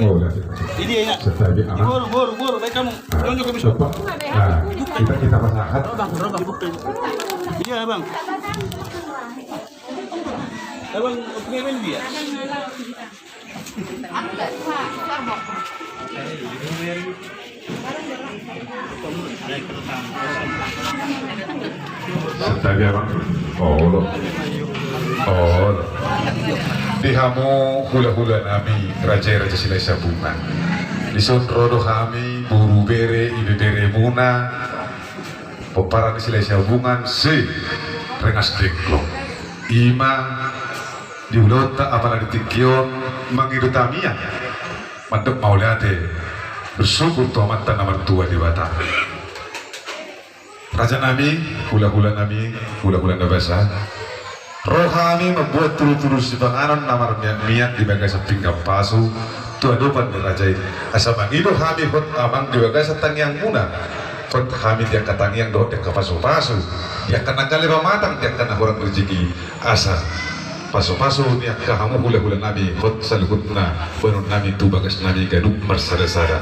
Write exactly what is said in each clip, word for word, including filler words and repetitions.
Oh, udah. Ini ya. Boru, boru, boru, baik kamu. Nah, kita, kita pasangan. Iya, Bang. Abang, oke, Bang, dia. Santabi, Abang. Olo. Olo. Di hamu hula-hula nami, raja-raja Silahisabungan. Dison ro do hami, boru, bere, ibebere muna. Pomparan ni Silahisabungan, si Rengas Dengklok. Ima di ulaonta apala di tingki on mangido tangiang mandok mauliate, bersyukur tu Amanta na martua Debata. Raja nami, hula-hula nami, hula-hula na basa. Ro hami mambuat tudu-tudu sipanganon na marmiak-miak di bagasan pinggan pasu tu adopan ni raja i. Asa mangido hami hot amang di bagasan tangiangmuna. Hot hami di angka tangiang dohot di angka pasu-pasu, di angka na gale pamatang, di angka na hurang rejeki. Asa pasu-pasu ni angka hamu hula-hula nami, hot saluhutna bahenon nami tu bagas nami ganup marsada-sada.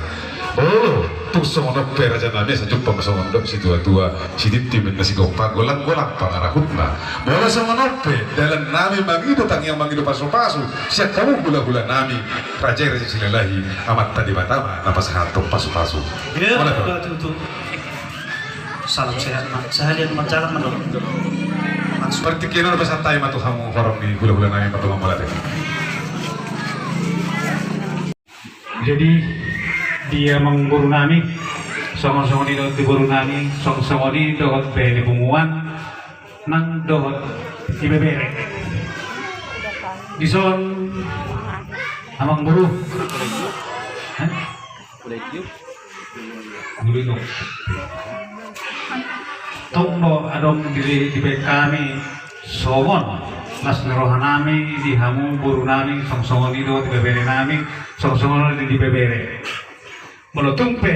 Olo, tung songon on pe raja nami, asa jumpang songon dok situa-tua, sitintin ma na sigompa, golang-golang pangarahutna. Molo songon on pe dalan nami mangido tangiang, mangido pasu-pasu sian hamu hula-hula nami, raja-raja Silalahi, Amanta Debata ma na pasahathon pasu-pasu. Iya, betul, betul. Salam sehat, Mak. Sahali an marjalang ma dohot. Seperti kena pasahat hami ma tu hamu horong ni hula-hula nami, ma tu hamu mauliate. Jadi, di amangboru nami, songon-songon i dohot di boru nami, songon-songon i dohot bere ni punguan, nang dohot ibebere. Dison, amangboru. Hah? Tong do adong di, dibaen hami songon las ni roha nami di hamu boru nami, songon-songon i dohot ibebere nami, songon-songon i dohot ibebere. Molo tung pe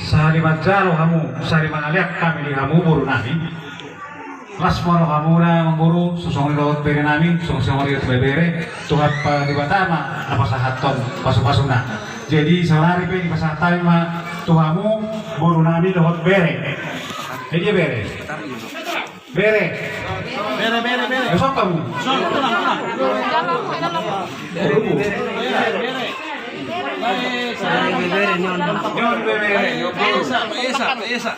sahali manjalo hamu, sahali mangalean hami di hamu boru nami, las ma rohamuna, amangboru, songon-songon i dohot bere nami, songon-songon i dohot ibebere, tu Amanta Debata ma na pasahathon pasu-pasuna. Jadi saonari pe dipasahat hami ma tu hamu boru nami dohot bere. Jadi bere. Bere. Bere, bere, bere. Besok kamu. Bere, bere. Esa, esa, esa.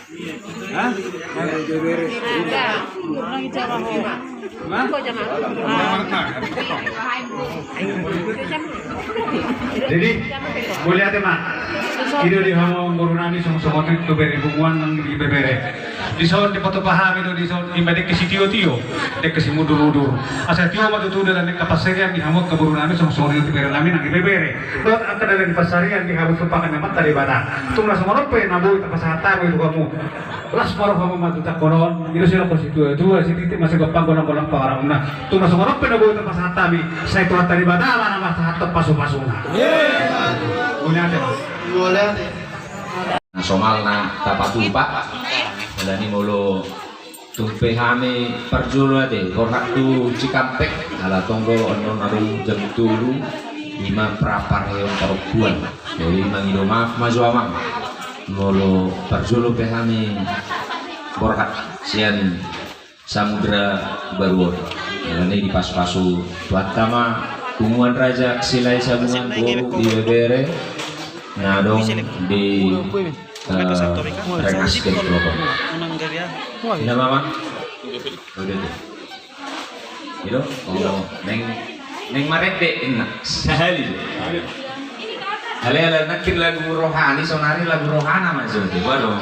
Jadi, mauliate ma. I do di hamu boru nami, songon-songon i tu bere ni punguan nang di bebere. Dison dipasahat hami do dison, ima dengke sitio-tio, dengke simudur-udur. Asa tio ma tutu dalan ni angka pansarian di hamu angka boru nami, songon-songon i tu bere nami nang ibebere. Dohot angka dalan ni pansarian di hamu sumpahan ni Amanta Debata. Tung na songon on pe na boi tapasahat hami tu hamu. Las ma rohamu ma tu angka on, i do silangkon situa-tua, sitintin ma sigompa, golang-golang pangarahutna. Tung na songon on pe na boi tapasahat hami, sai Tuhanta Debata ma na pasahathon pasu-pasuna. Mauliate. Mauliate. Na somalna tapatupa. Alani molo tung pe hami parjolo ate borhat tu Cikampek, ala tong do annon adong jam tolu, ima pra parheon parompuan. Jadi mangido maaf ma jo amang molo parjolo pe hami borhat sian Samudra Baru on. Alani dipasu-pasu Tuhanta ma punguan raja Silahisabungan, boru, ibebere, na adong di, eh, Rengas Dengklok on. Ina ma amang. Udah tuh. I do, oh, neng, neng marende inna. Sahali. Ale, ale, nangkin lagu rohani, sonari lagu rohana ma jo. Waduh.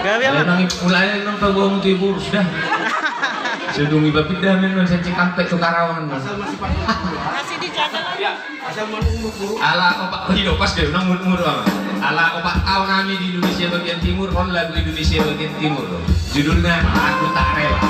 Gabe apa? Nang mulai nang tahu mau tu ibu sudah. Sedung iba pindah memang saya Cikampek tu Karawang. Masih di jalan. Ala opat, iyo, pas dia, nang mur-, mur, Bang. Ala opat taon nami di Indonesia bagian timur, on lagu Indonesia bagian timur. Judulna Aku Tak Rela.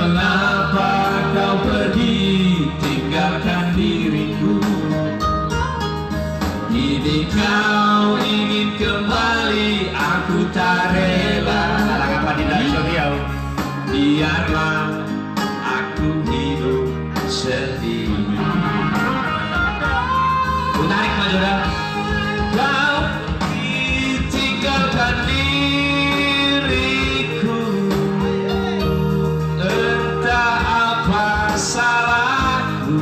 Mengapa kau pergi tinggalkan diriku? Ini kau ingin kembali, aku tak rela. Salah kapan di dari Sogiau? Biarlah aku hidup sendiri. Ku tarik maju dah. Kau tinggalkan diriku, entah apa salahku.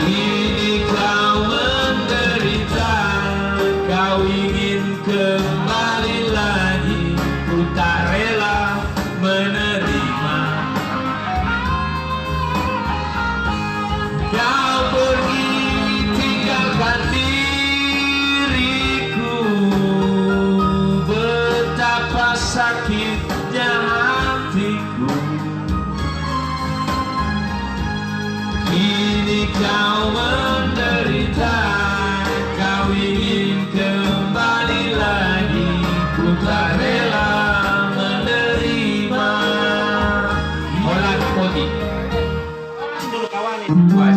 Kini kau menderita, kau ingin kembali lagi, ku tak rela menerima. Kau pergi tinggalkan diriku, betapa sakitnya hatiku. Kini kau menderita, kau ingin kembali lagi, ku tak rela menerima. Holan poti. Wah,